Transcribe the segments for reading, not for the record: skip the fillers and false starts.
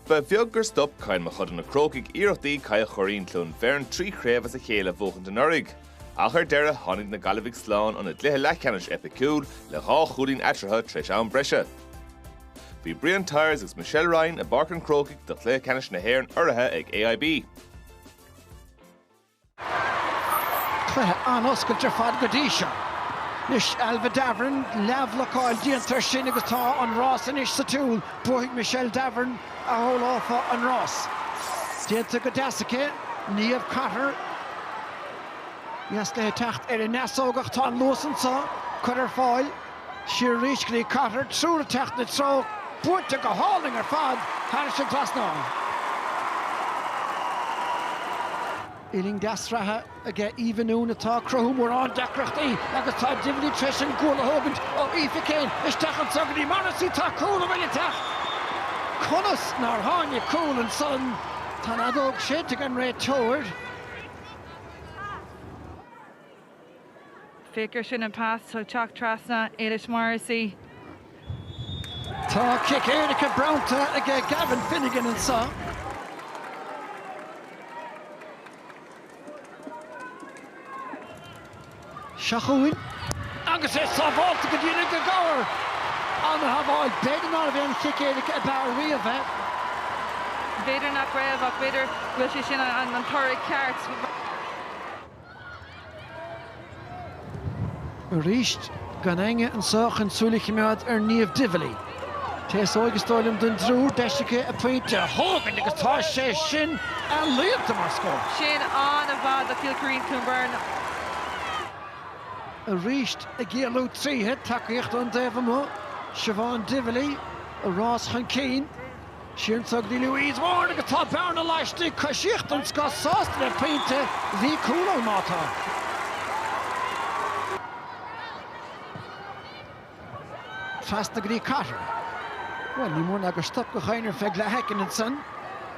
Ba bheag gur stop Cill Mochuda Na Crócaigh iarrachtaí Chill Choirín Cluain Bheirn 3 chraobh as a chéile a bhuachaint anuraidh. Ach ar deireadh, tháinig na Gaillimhigh slán óna gcluiche leathcheannais eipiciúil le 2 chúilín eatarthu tar éis am breise. Bhí Brian Tyers agus Michelle Ryan i bPáirc an Chrócaigh do chluiche ceannais na hÉireann urraithe ag AIB. Cluiche an-oscailte ar fad go dtí seo. Anois Ailbhe Davoren, leathbhlocáil déanta air sin agus tá an rás anois sa tsiúl. Buafaidh Michelle Davoren a shamhlófá an rás. Déanta go deas aici, Niamh Cotter. Deas léi teacht ar an ndeasóg ach tá an luas anseo curtha ar fáil. Siar arís go dtí Cotter, triúr ag teacht ina treo, buailte go hálainn ar fad thairis an trasnán. Uillinn deas sraithe aige Eva Noone atá ag cruthú mórán deacrachtaí agus tá Divilly tar éis an gual a thógaint ó Aoife Kane isteach anseo go dtí Morrissey, tá cúl an bhfuil ag teacht? Conas nár tháinig cúl ansan? Tá an fheadóg séidte ag an réiteoir. Féach air sin an pas ag teacht trasna, Éilis Morrissey. Tá cic éirice bronnta aige Gavin Finnegan anseo. Seo chugainn agus é sábhálta go dian ag an gcabhair. An-shábháil. B'fhéidir nárbh é an chic éirice ab fhearr riamh é. B'fhéidir nach raibh ach b'fhéidir go bhfuil sé sin an toradh ceart. Arís, gan éinne anseo chun súil a choimeád ar Niamh Divilly. Té is óige is dóigh liom den dtriúr, deis aici a pointe a thógaint agus tá sé sin ealaíonta mar scór. Sin an-mhaith do Chill Choirín Cluain Bheirn. Arís ag éalú tríthi, tacaíocht ón dtaobh amuigh, Siobhán Divilly, a rás chun cinn. Siar anseo go dtí Louise Warren agus tá bearna laistigh, coisíocht den scoth, sásta le pointe, bhí cúl ann má tá. Trasna go dtí Cotter. Bhuel, ní mór ná gur stop gach éinne ar feadh leathshoicind ansan.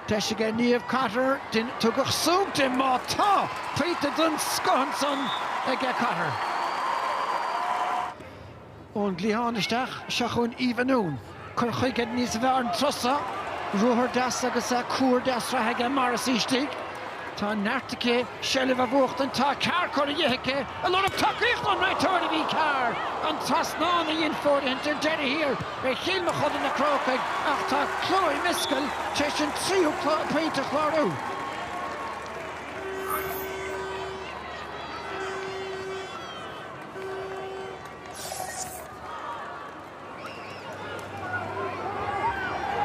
Deis aige Niamh Cotter, tugadh súg di má tá! Pointe den scoth ansan aige Cotter. Ón gcliathán isteach, seo chugainn Eva Noone. Cur chuige níos fearr an turas seo. Ruathar deas agus cuar deas sraithe aige Morrissey istigh. Tá neart aici seilbh a bhuachtaint. Tá Carr curtha dhi aici. Ag lorg tacaíocht ón réiteoir a bhí Carr. An trasnán a dhein fóirithint ar deireadh thiar ar Chill Mochuda na Crócaigh ach tá Chloe Miskell tar éis an tríú pointe a chlárú.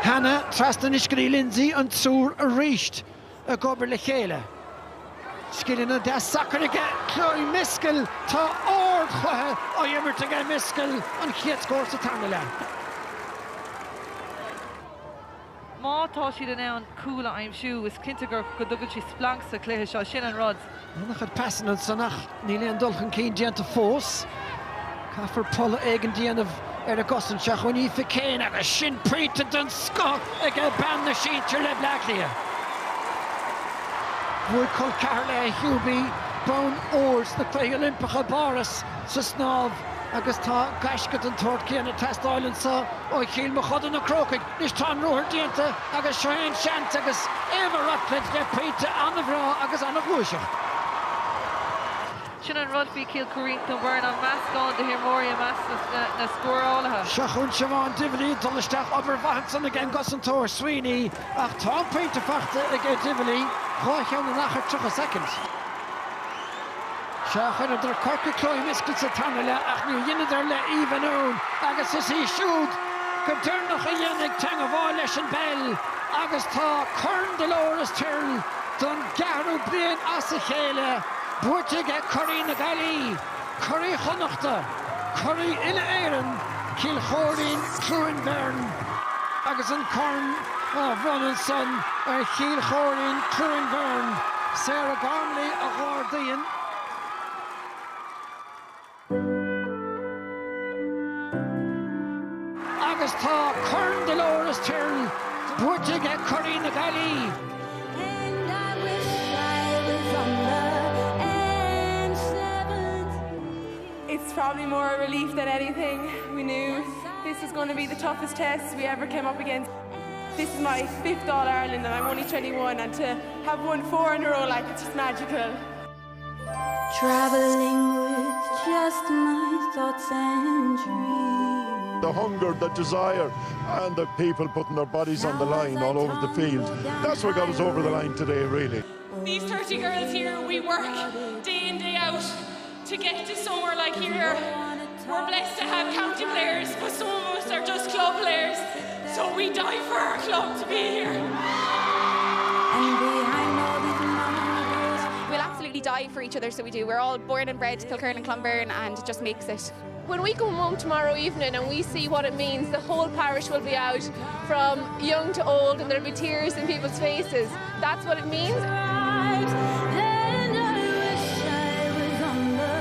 Hannah trasna anois go dtí Lindsay, an triúr arís ag obair le chéile. Scileanna deas sacair aige Chloe Miskell. Tá ardchluiche á imirt aige Miskell, an chéad scór sa tarna leath. Má tá siad in ann cúl a aimsiú, is cinnte go dtugann sé splanc sa chluiche seo. Sin an rud. An-chuid pasanna ansan ach níl aon dul chun cinn déanta fós. Caithfear polladh éigin a dhéanamh ar an gcosaint. Seo chugainn Aoife Kane agus sin pointe den scoth aige bean na sinsear le Bleá Cliath. Bhuaigh col ceathar léi Hubie bonn óir sna Cluichí Oilimpeacha i bPáras sa snámh agus tá gaisce den tsórt céanna ag teastáil anseo ó Chill Mochuda na Crócaigh. Anois tá an ruathar déanta agus seo é an seans agus Éabha Rutledge le pointe an-bhreá agus an-ghluaiseacht. Sin an rud faoi Chill Choirín Cluain Bheirn, an meascán de himreoirí i measc na scórálaithe. Seo chugainn Siobhán Divilly ag dul isteach, obair mhaith ansan ag an gcosantóir Sweeney ach tá an pointe faighte aige Divilly, 2 cheann in achar 30 soicind. Sea, chuireadar Corcaigh Chloe Miskell sa tarna leath ach níor dheineadar le Eva Noone agus is í siúd go deireanach a dhéanfaidh teangabháil leis an bpeil agus tá Corn Dolores Tyrrell don gceathrú bliain as a chéile buaite aige curaidh na Gaillimhe, curaidh Chonnachta, curaidh uile-Éireann, Cill Choirín, Cluain Bheirn agus an corn á bhronnadh ansan ar Chill Choirín, Cluain Bheirn, Sarah Gormley a dh'ardaíonn. Agus tá Corn Dolores Tyrrell buaite aige curaidh na Gaillimhe. It's probably more a relief than anything. We knew this was going to be the toughest test we ever came up against. This is my fifth All-Ireland and I'm only 21 and to have won four in a row like it's just magical. Travelling with just my thoughts and dreams. The hunger, the desire and the people putting their bodies on the line all over the field. That's what got us over the line today really. These 30 girls here, we work day in day out to get to somewhere like here. We're blessed to have county players, but some of us are just club players. So we die for our club to be here. And behind all these marbles We'll absolutely die for each other, so we do. We're all born and bred to Kilkerrin and Clonberne and it just makes it. When we come home tomorrow evening and we see what it means, the whole parish will be out from young to old and there'll be tears in people's faces. That's what it means. And I wish I was on the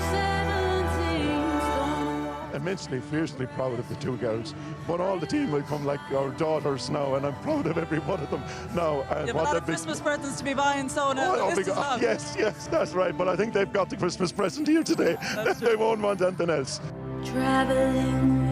N17 stone. Immensely, fiercely proud of the two girls. But all the team will come like our daughters now and I'm proud of every one of them now. And You have a what lot they've of been- Christmas presents to be buying, so now Oh, the list big- is long. yes, yes, that's right. But I think they've got the Christmas present here today. they won't want anything else. Traveling.